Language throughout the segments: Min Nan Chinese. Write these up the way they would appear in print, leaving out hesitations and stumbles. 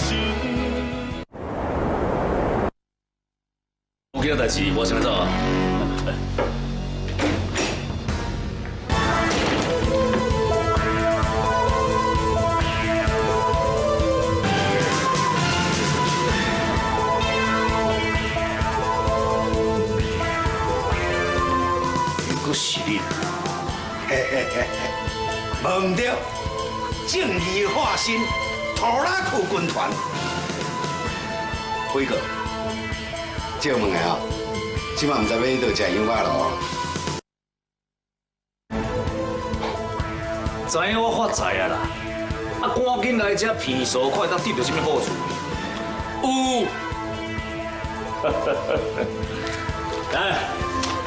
神。有其他代志，我先来走啊。阁是你，嘿嘿嘿嘿，无毋对，正义化身，拖拉库军团，辉哥，借问下哦，这摆毋知欲去佗食羊肉炉？知影我发财啊啦！啊，赶紧来遮鼻趖，看会当得著啥物好处。有，来，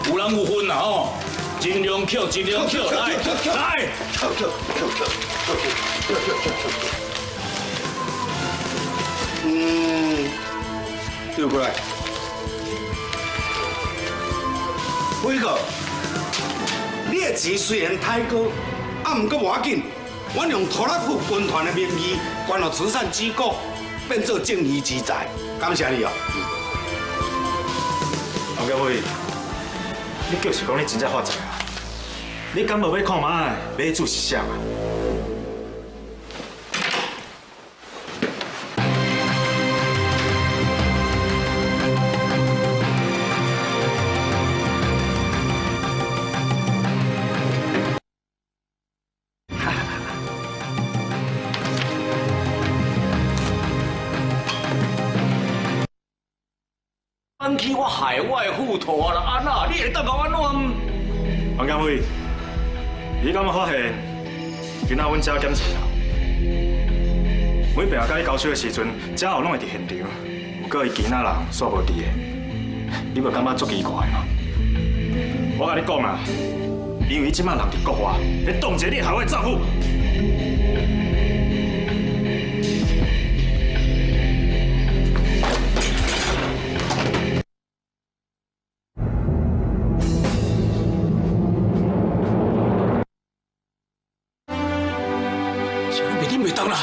有人有份啦吼，尽量捡，尽量捡，来来，嗯，对过来，辉哥，你的钱虽然太高，啊，毋过无要紧，阮用拖拉库军团的名义捐予慈善机构，变做正义之财，感谢你哦。王家辉，你就是讲你真正发财啊？你敢无欲看觅买主是啥啊？放弃我海外户头啊啦，安那你会当共我安怎？王家辉，你敢有发现，今仔阮遮检查啊？每遍佮你交手的时阵，遮后拢会伫现场，毋过伊其他人煞无伫的，你无感觉足奇怪吗？我共你讲啊，因为伊这摆人伫国外，咧冻结你海外账户。你袂当啦！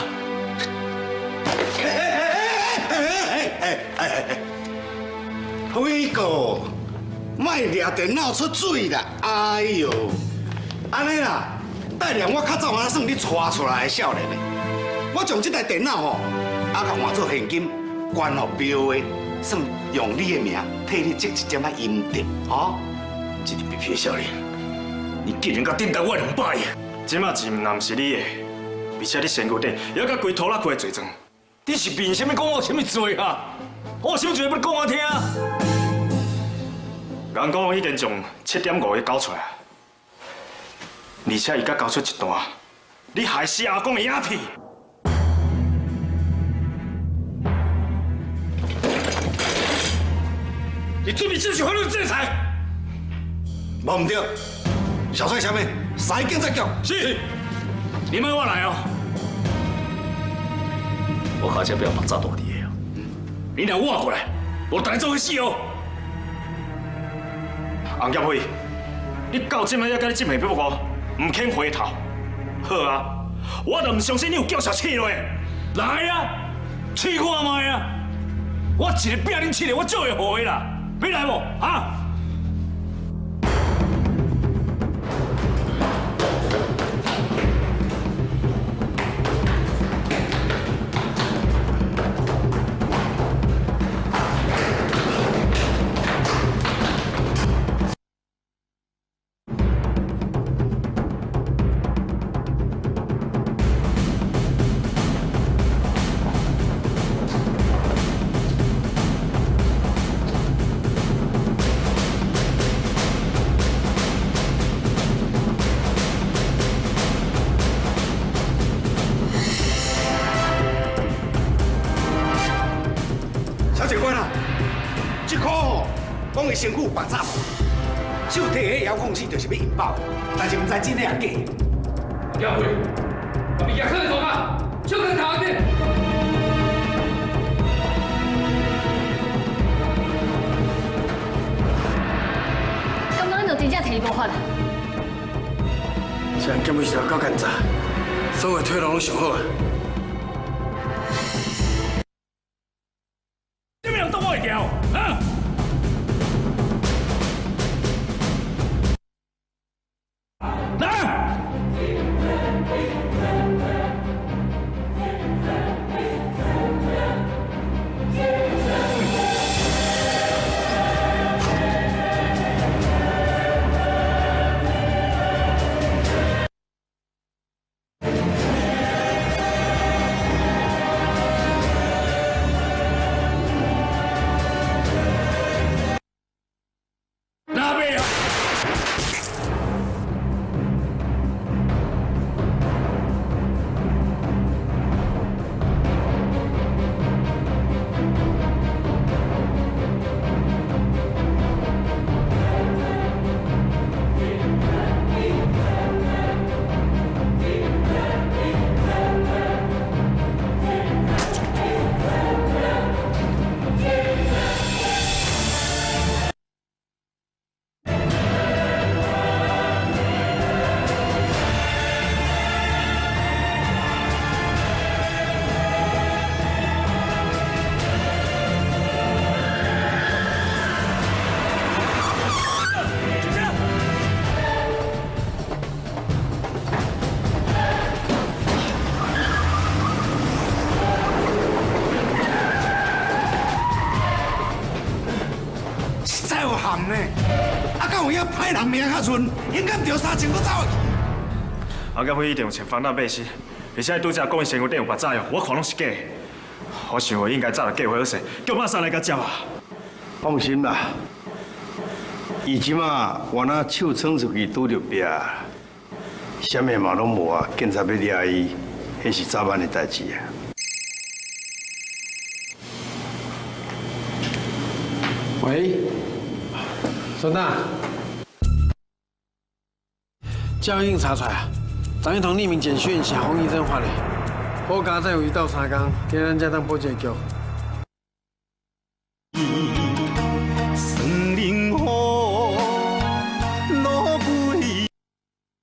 辉哥，莫掠电脑出水啦！哎哟，按呢啦，带量我较早仔算你带出来的少年的，我将这台电脑吼，啊，共换做现金，捐予庙的，算用你的名替你积一点仔阴德，吼。这个卑鄙的少年，你竟然敢顶撞我两摆！这马钱若毋是你的，而且你身躯顶犹阁规拖拉库的罪状。你是凭啥物讲我有啥物罪啊？我有啥物罪欲讲我听？人讲已经将7.5亿交出来，而且伊阁交出一段你害死阿公的影片。你准备接受法律制裁？无毋对，小帅啥物？使警察局。是，你莫我来哦。我卡车不要绑扎大伫的哦，你若我过来，我带你做伙死哦。洪建辉，你到这摆还佮你这面不过，毋肯回头。好啊，我就毋相信你有叫啥试落。来啊，试看觅啊！我一个拼恁七个，我足会予的啦。欲来无？啊？小警官啊，这箍吼，讲伊身躯有爆炸，手提彼遥控器就是欲引爆，但是毋知真的抑假。亚辉，把物件藏在涂骹，小可头顶。感觉恁就真正提无法啦。这案件是来搞检查，所有退路拢想好啊。呢。啊，敢有影歹人命較順，應該著三槍閣走去。王建輝一定有穿防彈背心，而且拄才講伊身軀頂有白炸藥，我看攏是假的。我想應該早就計劃好勢，叫馬上來共接啊。放心啦，伊這馬原來手撐出去拄著壁，啥物嘛攏無啊，警察欲掠伊，彼是早晚的代誌啊。喂，孫大，這已經查出來啊，昨昏通匿名簡訊是洪義珍發的，好佳哉有伊鬥相共，今咱才當報這個局。